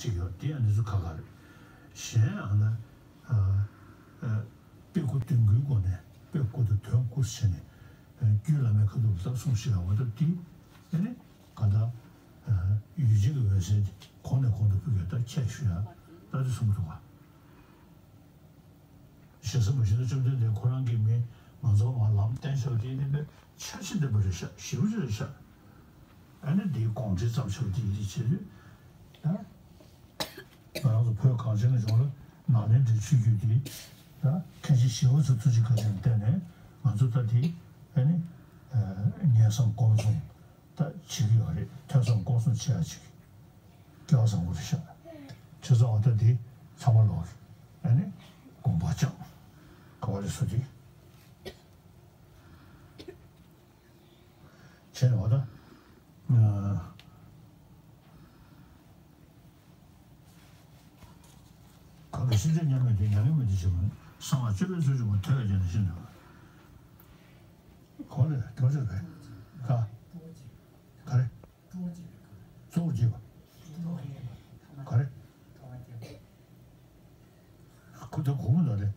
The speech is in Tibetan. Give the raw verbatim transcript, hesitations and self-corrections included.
ཅིག་ཡོད་དེ་ཡང་འདི་ཚོ་ཁ་ཁ་རེད། གཞན་ཨ་ན་ཨ་ཨ་དཔེ་དགུ་དོན་དགུའི་སྒོ་ནས་དཔེ་དགུ་དང་དོན་དགུ་བྱས་ནས་ཨ་རྒྱུད་བླ་མའི་ཁ་ཐུག་ལ་ད་གསུངས་ཤིག་ཡ་བ་ད་དེ་ཨ་ནི་ག་ད་ཨ་ཡུལ་ཅན་གྱི་འོད་གསལ་དེ་གོང་ནས་གོང་དུ་འཕེལ་གྱི་ད་ཁྱད་ཞུ་ཡ་ད་དེ་གསུངས་འདུག་ག་ཞེ་ས་མ་ཞུ་ན་བཅོམ་ལྡན་འདས་ཁོ་རང་གིས་མི་ང་ཚོ་མར་ལམ་བསྟན་བྱ་བ་དེ་ནི་དཔེ་ཆ་ཆེ་འདི་པ་རེད་ཤག་ཞེ་པོ་ཅིག་རེད་ཤག་ཨ་ནི་འདིའི་དགོངས་འགྲེལ་ཙམ་བྱ་བ་དེ་ཡིན་རེད་བྱེད་དུས་ད་ང་རང་ཚོ་བོད་གངས་ཅན་གྱི་ལྗོངས་ལ་ནཱ་ལེནྡྲའི་ཆོས་བརྒྱུད་འདི་ད་མཁན་ཆེན་ཞི་བ་འཚོ་ཐུགས་རྗེ་བཀའ་དྲིན་ལ་བརྟེན་ནས་ང་ཚོ་ད་འདི་ཨ་ནི་ངན་སོང་སྐོམ་གསུམ། ད་བྱེད་ཀྱི་ཡོད་རེད། ཐོས་བསམ་སྒོམ་གསུམ་བྱེད་ཡ་ཅིག་སྐལ་བ་བཟང་པོ་རེད་ཤག་བྱས་ཙང་འོ་ད་འདི་ཚང་མ་ལོག་ཨ་ནི་དགོངས་པ་བཅངས་ག་བ་རེད་སོ་དེ་བྱས་ནས་འོ་ད་གང་གི་ཤེས་བྱ་མཉམ་མེད་དེ་མྱ་ངན་མེད་དེ་བྱེད་མ་གསང་བ་སྤྱོད་པའི་ཚུལ་བྱུང་བ་ཐོས་པའི་རྒྱན་དུ་ཤེས་ནས་ག་བ་རེད་དོ་ཅོག་རེད་ག་ག་རེད། གཙོ་བོར་བྱེད་པ། ག་རེ། ཁོ་ད་གོང་ལ་རེད།